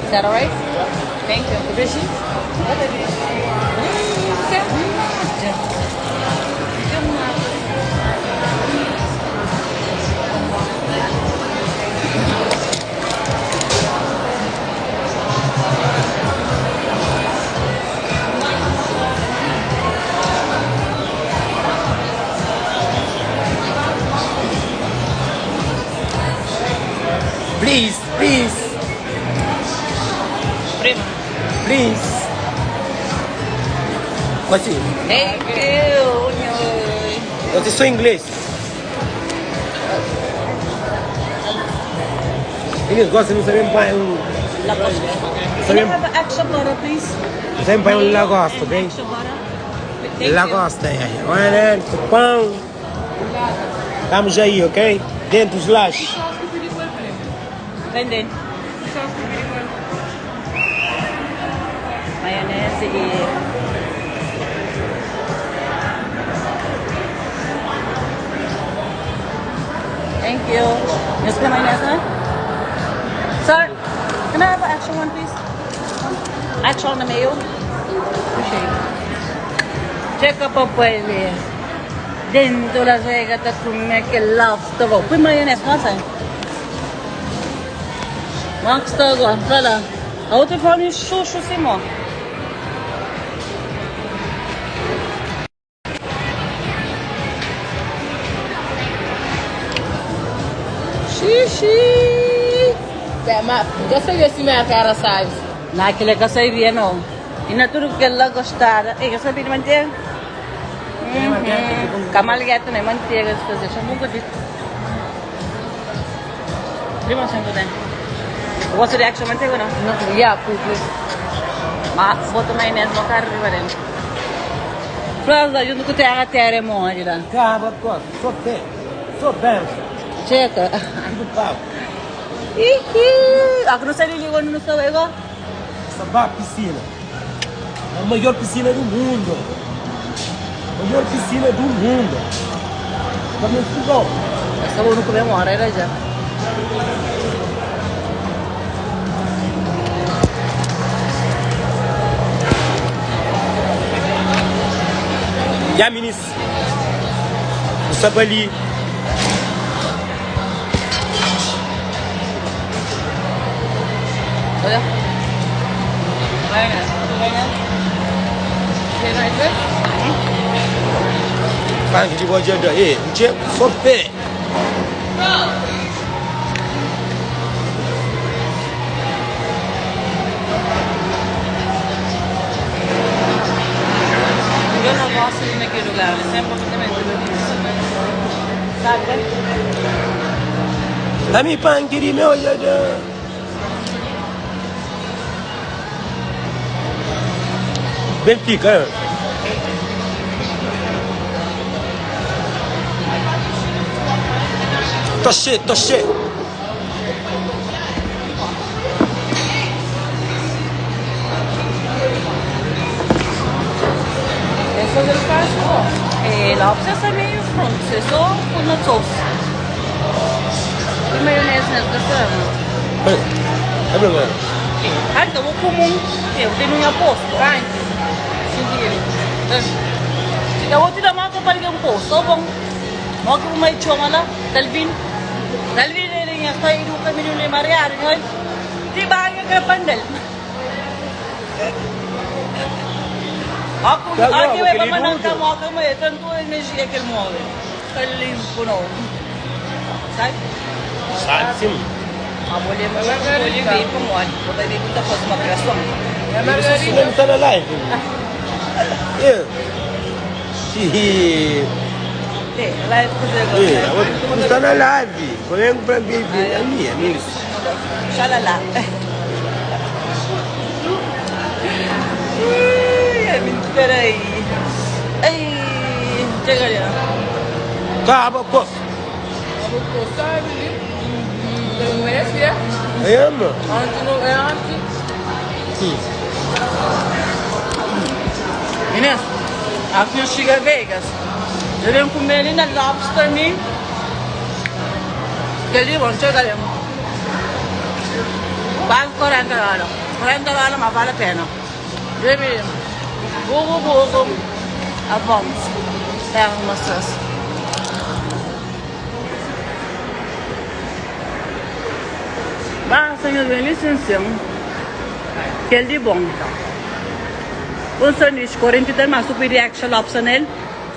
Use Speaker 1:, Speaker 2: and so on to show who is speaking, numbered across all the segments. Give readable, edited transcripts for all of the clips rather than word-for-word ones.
Speaker 1: Is that alright? Thank you.
Speaker 2: Please, please.
Speaker 1: Prima.
Speaker 2: Please. Você,
Speaker 1: Thank you.
Speaker 2: você só inglês. Eles gostam de saber pai um.
Speaker 1: Can I have an extra butter, please?
Speaker 2: Saber pai um lagosta, bem?
Speaker 1: Extra butter. Thank you.
Speaker 2: Lagosta, é. Olha, pão. Estamos aí, ok? Dentro dos lajes.
Speaker 1: Vem dentro. Maionese e. Thank you. Yes, the mayonnaise, huh? Sir, can I have an extra one, please? Extra on the mayo. Appreciate it. Check up a pele. Dentro Las Vegas, tá comer que lobster roll. Põe maionese, passa aí. Max tá agora, vai lá. A outra fala em xuxu, Simão.
Speaker 3: Xixi! Mas eu sabia se minha cara sabe.
Speaker 1: Naquele que eu sabia, não. E na tudo que ela gostara. Ei, eu sabia de manteiga. Uhum. Camalgueta, né? Manteiga de fazer. Chama um bocadinho. Prima, senta bem. Gosta de extra manteiga, não?
Speaker 3: Não, yeah, please.
Speaker 1: Mas bota maionese no carro riba dentro. Flávio, junto com terra, terra é mole lá.
Speaker 2: Acaba, costa. Só pé. Só benção.
Speaker 1: Checa.
Speaker 2: Tudo pago.
Speaker 1: Ih, a não sei ligou no seu ego.
Speaker 2: Sabá piscina. A maior piscina do mundo. A maior piscina do mundo. Também futebol.
Speaker 1: Essa eu não comemora, era já.
Speaker 2: Já, ministro. O Sabali.
Speaker 1: Olha. Maionese. Maionese.
Speaker 2: Frank de bom dia. Ei, não tinha só pé.
Speaker 1: Eu não gosto de ir naquele lugar, é sempre completamente Sabe?
Speaker 2: Dá-me pão, de meu olhada. Benfica, é? Tô cheio, tô cheio.
Speaker 1: Essa ele faz, ó. É, lobster é meio pronto, é só com na sauce. E maionese nessa gostamos.
Speaker 2: É problema.
Speaker 1: Ah, então o comum, eu tenho um aposto.
Speaker 3: Vai. Sentido.
Speaker 1: Eu vou te dar uma para um posto, tá bom? Mo que uma choma lá, Dalvin. Dalvin ele nga sa idu kami ni Maria, né? Di ba nga ka pandal? Aku
Speaker 2: Tá bom,
Speaker 1: aqui vai
Speaker 2: aquele
Speaker 1: para mandar
Speaker 2: mundo.
Speaker 1: cá, mo que é tanto energia que ele move. Que limpo não. Sabe?
Speaker 2: Sabe sim.
Speaker 1: A mulher, mas a mulher veio para mole. Vou dar muita coisa uma pressão.
Speaker 3: É margarida.
Speaker 2: Não tá na live. É. Sim.
Speaker 1: É, lá é fazer
Speaker 2: É, está na live. Vem para mim, a minha, minha.
Speaker 1: Xalala. Ai, peraí. Ai, chega ali.
Speaker 2: Acaba, posso.
Speaker 3: Sabe? Não merece, é?
Speaker 2: É, mano.
Speaker 3: Antes não é antes.
Speaker 2: Sim.
Speaker 1: Inês, a que chega a Vegas. Eu venho comer ali na lobster ali. Que ali, vamos chegar ali. Quase 40 dóla. 40 dóla, ma vale a pena. Baby, burro, burro. Avance. Terra maçãs. Basta nhos ben li sin sin. Kel di bon. Un sanduíche 40 e tal, mas su pidi extra lobster nel,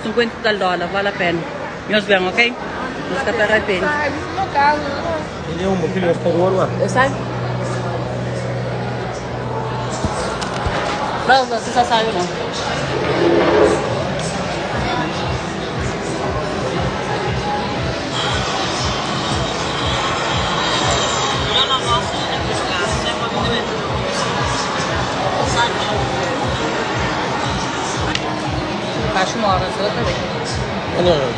Speaker 1: 50 e tal dóla. Vale a pena. Nhos ben, ok? Nhos ka ta arrepende.
Speaker 2: Ele é um filho gostador, mano.
Speaker 1: Eu sabe? Não, você só sabe não. Acho uma hora, só também.
Speaker 2: Não, não.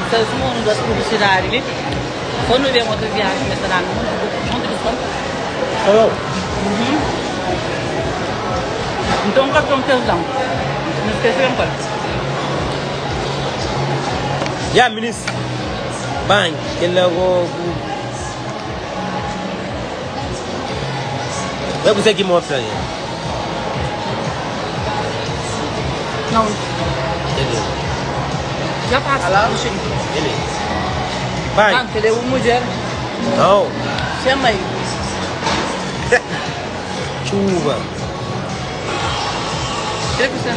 Speaker 1: Então, mundo das publicidades ali. Quando vem outra viagem, mas está muito, muito desconto.
Speaker 2: Hello.
Speaker 1: Então, um cartão tesão. Não esquece bem qual.
Speaker 2: Ya, ministro. Bang, que logo. Vai você que mostra aí.
Speaker 1: Não,
Speaker 2: Ele.
Speaker 1: já passa.
Speaker 2: Ele. Bang.
Speaker 1: Não, ele é uma mulher.
Speaker 2: Não.
Speaker 1: Chama aí.
Speaker 2: Chuva.
Speaker 1: Tira que você.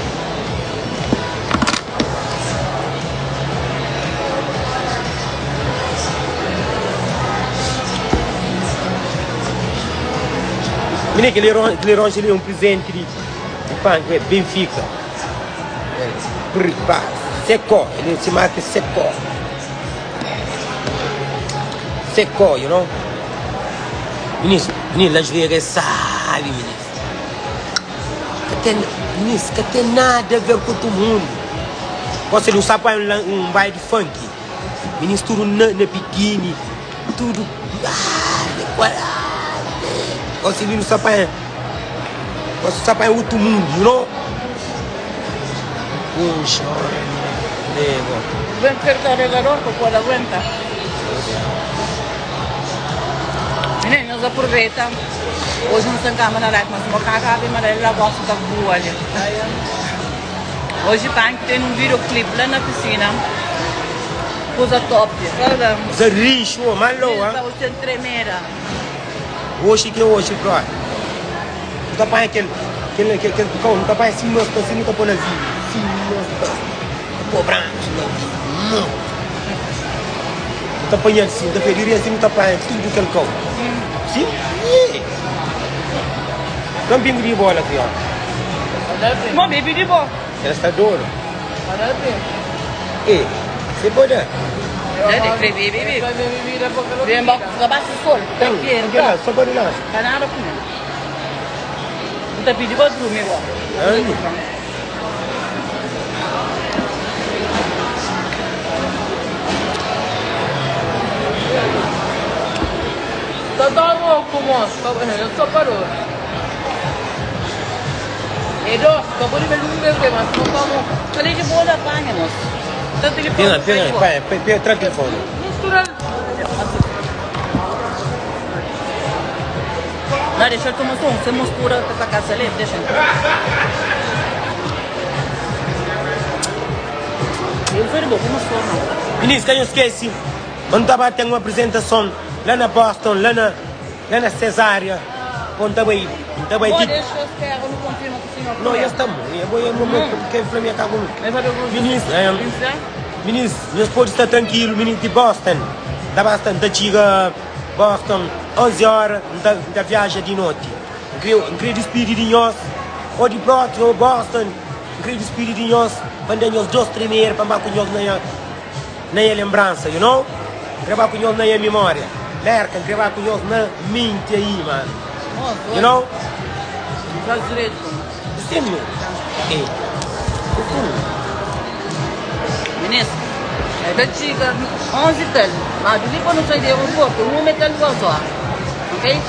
Speaker 2: Menino, aquele ronge ali é um presente de punk, é Benfica. É, brr, pá, Seco, ele se marca Seco. Seco, you know? Menino, menino, Las Vegas sabe, menino. Que tem, menino, que tem nada a ver com todo mundo. Você não sabe um baile de funk. Menino, tudo na biquíni, tudo. Ah, você não sabe, você sabe outro mundo, you know? Puxa, nego.
Speaker 1: Vem carregador que pode aguentar. Meninos, aproveita. Hoje não tem câmera lá, mas uma caga mas ela gosta da rua ali. Hoje pá, tem um videoclipe lá na piscina. Coisa top. Olha.
Speaker 2: Zé lixo, malo, ah.
Speaker 1: Você tremeira.
Speaker 2: Hoje que é hoje, bro. Não tá para aquele, aquele, aquele, aquele, não tá para assim, não tá assim, não tá na vida. Sim, não tá. Pô, branco, não. Não. Não tá apanhando assim, não tá pedindo assim, não tá para tudo que ele come. Sim? Yeah. Não pingo de bola aqui, ó.
Speaker 1: Bom, baby de boa.
Speaker 2: Ela está duro. E, você pode?
Speaker 1: Deve crer, baby. Vem, bate o sol.
Speaker 2: Tem,
Speaker 1: Tem que
Speaker 2: lá, só pode lá.
Speaker 1: Tá nada comigo. Não tá pedindo pra dormir, ó.
Speaker 3: Tá louco, moço. Eu só parou. É doce, acabou de ver um bebê, mas não tomo.
Speaker 1: Falei de boa da panha, moço. Tá telefone.
Speaker 2: Pega, pega, pai, pega, traz o telefone.
Speaker 3: Mistura.
Speaker 1: Não, deixa eu tomar um. Você mistura com a casa ali, deixa. Eu sou de boa, como sou, não.
Speaker 2: Ministro, que eu esqueci. Quando estava tendo uma apresentação lá na Boston, lá na Cesária. Quando estava aí, estava aí.
Speaker 1: Pô, deixa eu esperar, eu não confirmo com o senhor.
Speaker 2: Não, já estamos. Eu vou, eu vou, porque eu falei minha cago. Ministro, ministro, nós pode estar tranquilo, ministro de Boston. Da Boston, da chega Boston, 11 horas da viagem de noite. Eu queria despedir de nós, ou de Boston, ou Boston. Eu queria despedir de nós, mandar nós dois tremer para com nós na lembrança, you know? Gravar com nós na memória. Lerca, gravar com nós na mente aí, mano. You know?
Speaker 1: Faz direito.
Speaker 2: Sim, meu. Sim.
Speaker 1: Ministro, é da chica 11 tal. Mas depois não sai do aeroporto, um metal 2 horas. Ok?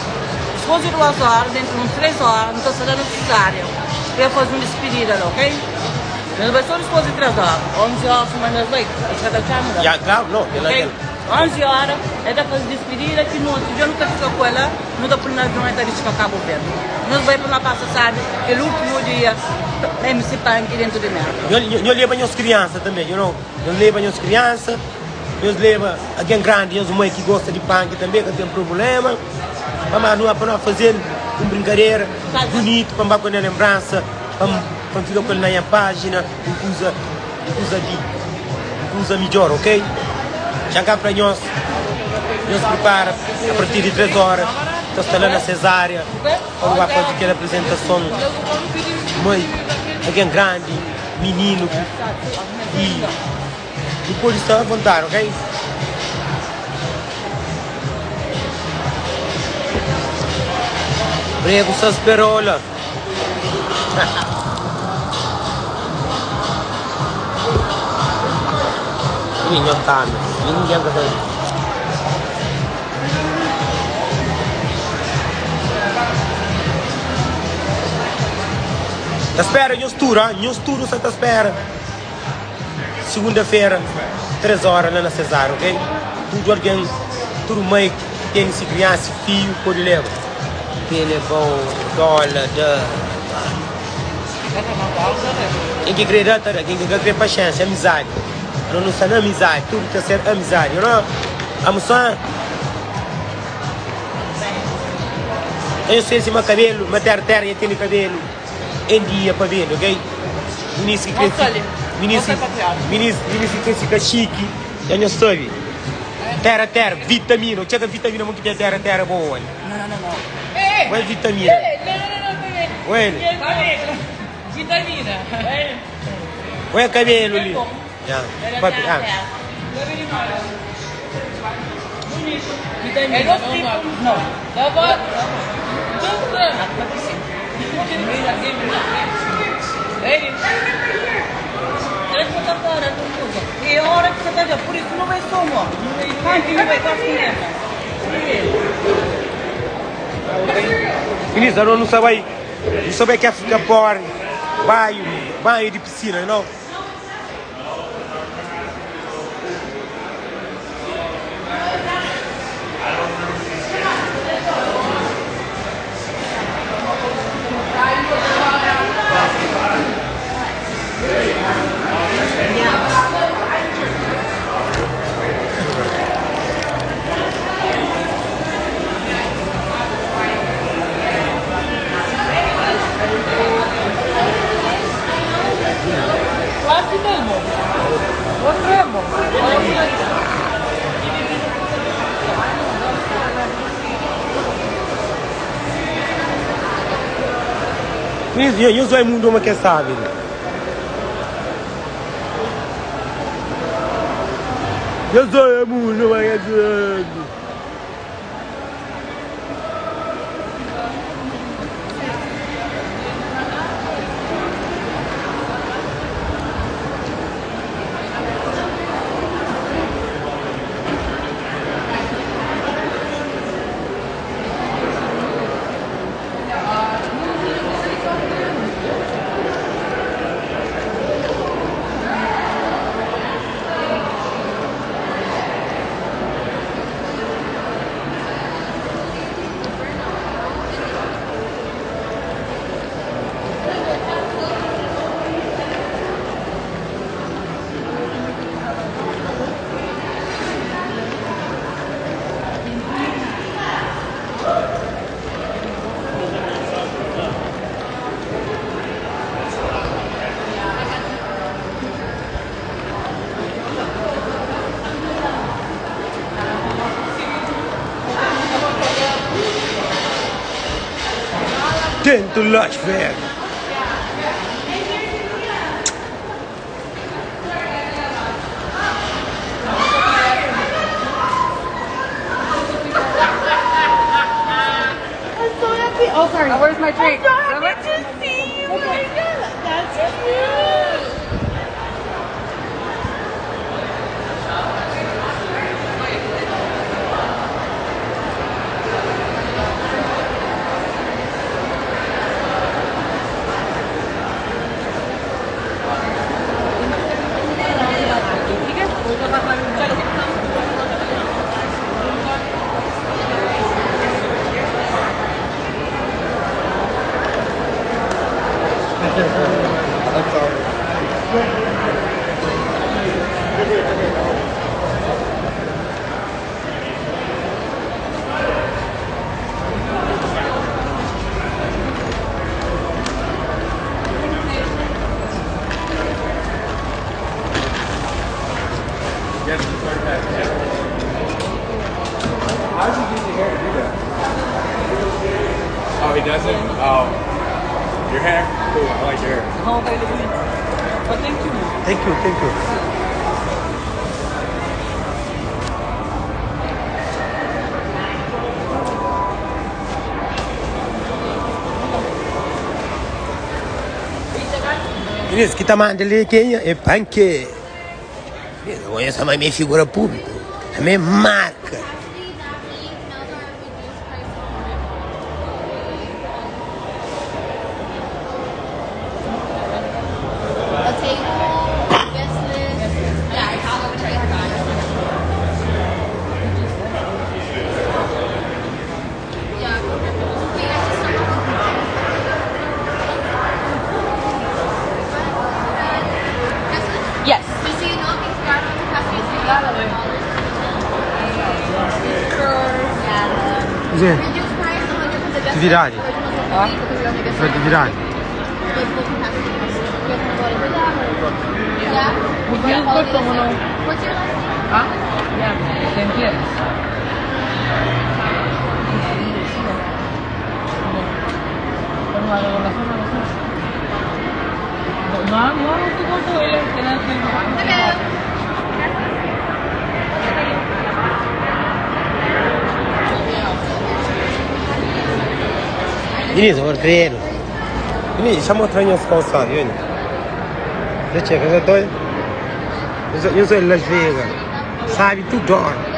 Speaker 1: Depois de 2 horas, dentro de uns 3 horas, não estou saindo necessário. Eu fazer uma despedida, ok? Nhos bai so dispos di 3 ora. 11 ora suma nhos bai, es ka ta txama la.
Speaker 2: Ya, klaru, no, kel la
Speaker 1: Ok?
Speaker 2: kel.
Speaker 1: 11 ora, el ta faze dispidida ki noti dja nu ta fika ku el la, nu ta pul na avion el ta dixi pa Kabu Verdi. Nhos bai pa no pasa sabi kel ultimu dia MC Panki dentu di Merka.
Speaker 2: Nho, nho leba nhos kriansa tanbe, you know, nhos leba nhos kriansa, nhos leba algen grandi, nhos mai ki gosta di panki tanbe, ka ten prubulema. Pamodi nu pa no faze-l un brinkadera bunitu pa N ba ku el na lenbransa, pa N pa N fika ku el na nha pájina, un kuza, un kuza di, un kuza midjór, ok? Xa N ka fla nhos, nhos pripara a partir di 3 óra, ta sta la na Cesária pa nu ba faze kel aprizentason. Mai, algen grandi, mininu i nu pode sta avontadi, ok? Prego sa sperola. Minha tana, ninguém ka sabe. Ta spera nhos tudu, ah, nhos tudu sa ta spera. Segunda-fera, 3 hora la na Cesária, ok? Tudu algen, tudu mai ki tene si kriansa, si fiju, pode leba. Ke leba-u dóla, da. Ken ki kre da, ta da. Ken ki ka kre, paxénsia, amizadi. Ano nu sta na amizadi, tudu ta ser amizadi, you know? Amusan. Ka nhos pensa ma kabelu, ma téra-téra dja tene kabelu. Em dia pa bende, ok? Minis ki kre fika, minis ki, minis, minis ki kre fika xiki, dja nhos sabe. Tera tera, vitamina, txeka vitamina mo ki ten tera tera boa li. Ué vitamina. Ué li. Ué kabelu li. Ya, papi, ah. Minis, ano nu sa bai, nu sa bai ke fika pobre, banho, banho di piscina, you know? Nhos vai mundu ma ke sabi. Nhos vai mundu ma ke sabi. Dentro Las Vegas.
Speaker 3: I'm so happy. Oh, sorry. Where's my drink? I'm so happy to see you. Oh my God, that's cute.
Speaker 2: Thank you, thank you. Inês, ki ta manda li é kenha? É Panke. Inês, eu conheço a minha figura pública, a minha marca. Zé, atividade. Atividade.
Speaker 1: Ah, ya, ¿te entiendes?
Speaker 2: Inês, agora treino. Inês, chama o treino calçado, Inês. Deixa eu ver, eu sou de Las Vegas. Sabe tudo.